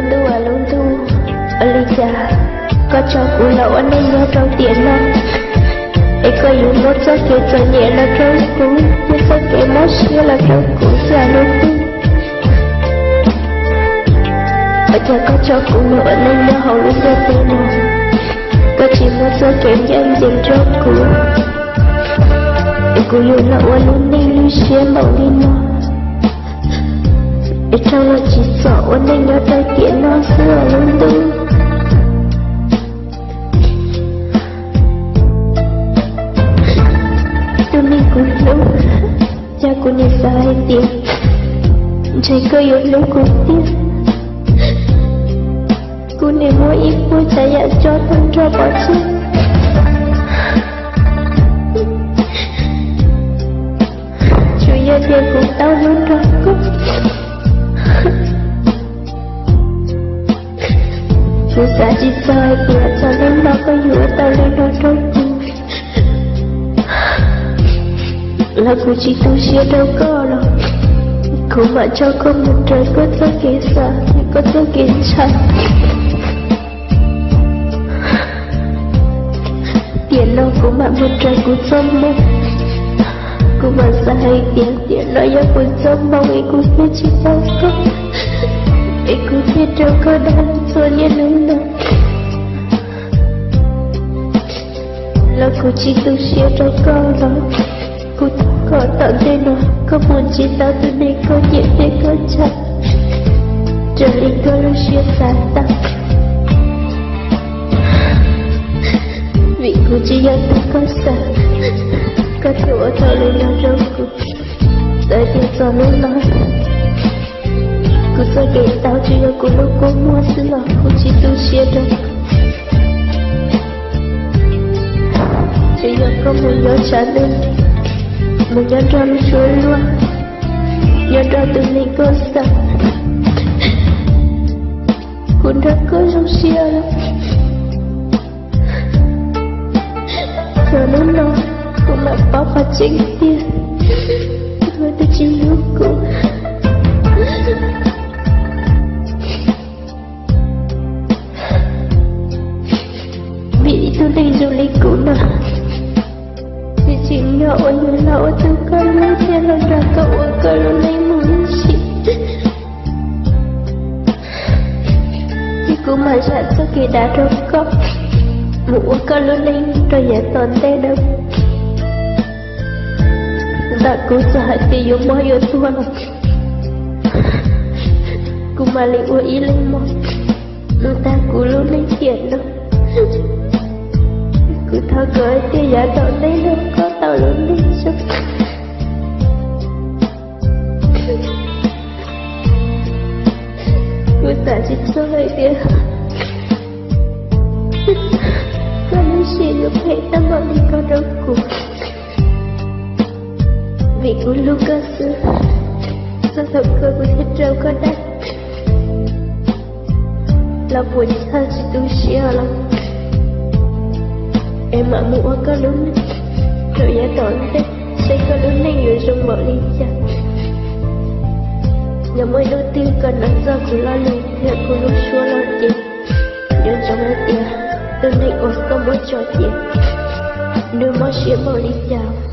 Ntuj aw lub ntuj, ua li cas koj tso kuv los ua neej nyob rau tiam no, es koj yuav muab txoj kev txom nyem no rau kuv, thiab txoj kev mob siab los rau kuv xwb lub ntuj. Ua cas koj tso kuv los ua neej nyob hauv lub ntiaj teb no, koj tsis muab txoj kev ncaj ncees rau kuv, es kuv yuav los ua lub neej lwj siab npaum li no, es raug los tsim txom ua neej nyob rau tiam no xwb lub ntuj. Tus neeg kuv hlub, cas kuv nim xav hais tias ntshe koj yuav hlub kuv tiag. Kuv nim muab ib puas tsav yam tso tag nrho pov tseg, tsuas yog tias kuv tau hlub nrog koj. Kuv xav tsis txog hais tias txog hnub no koj yuav ua tau li no rau kuv, los kuv tsis tu siab rau koj los kuv mam tso koj mus raws koj txoj kev xav thiab koj txoj kev ntshaw. Tiam no kuv mam mus raws kuv txoj hmoo. Kuv mam xav hais tias tiam no yog kuv txoj hmoo es kuv thiaj tsis tau koj, es kuv thiaj raug koj dag txhua niaj hnub no. Los kuv tsis tu siab rau koj los kuv thov kom tom ntej no koj puas ntsib tau tus neeg koj nyiam thiab koj ntshaw raws li koj lub siab xav tau. Vim kuv tsis yog tus koj xav, koj thiaj ua tau li no rau kuv. Txawm tias txog hnub no kuv txoj kev tau tsuas yog kuv lub kua muag xwb los kuv tsis tu siab rau. Tsuas yog koj mus nyob tshav ntuj, mus nyob nrog lub suab luag, nyob nrog tus neeg koj xav, kuv nrog koj zoo siab lawm. Txog hnub no kuv mam paub qhov tseeb tiag, koj twb tsis hlub kuv. Vim ib tug neeg zoo li kuv no, tsis tsim nyog uas yuav los ua tau koj lub thiab los nrog koj ua koj lub neej mus ib sim. Ces kuv mam zam txoj kev dav rau koj, mus ua koj lub neej rau yav tom ntej na. Ntawm kuv txawm hais tias yuav mob yuav tuag los kuv mam li ua ib leeg mob mus tag kuv lub neej tiam no. Kuv thov kom hais tias yav tom ntej no koj tau lub neej zoo. Kuv xav tsis txog hais tias koj lub siab yuav phem tag npaum li ko rau kuv, vim kuv hlub koj xwb. Txog thaum kawg kuv thiaj raug koj dag, los puas txhawj tsis tu siab los, es mam mus ua koj lub neej rau yav tom ntej, seb koj lub neej yuav zoo npaum li cas. Yog muaj ib hnub twg koj hnov txog kuv lo lus thiab kuv lub suab los ces nco ntsoov hais tias tus neeg uas koj muab tso ces nws mob siab npaum li cas.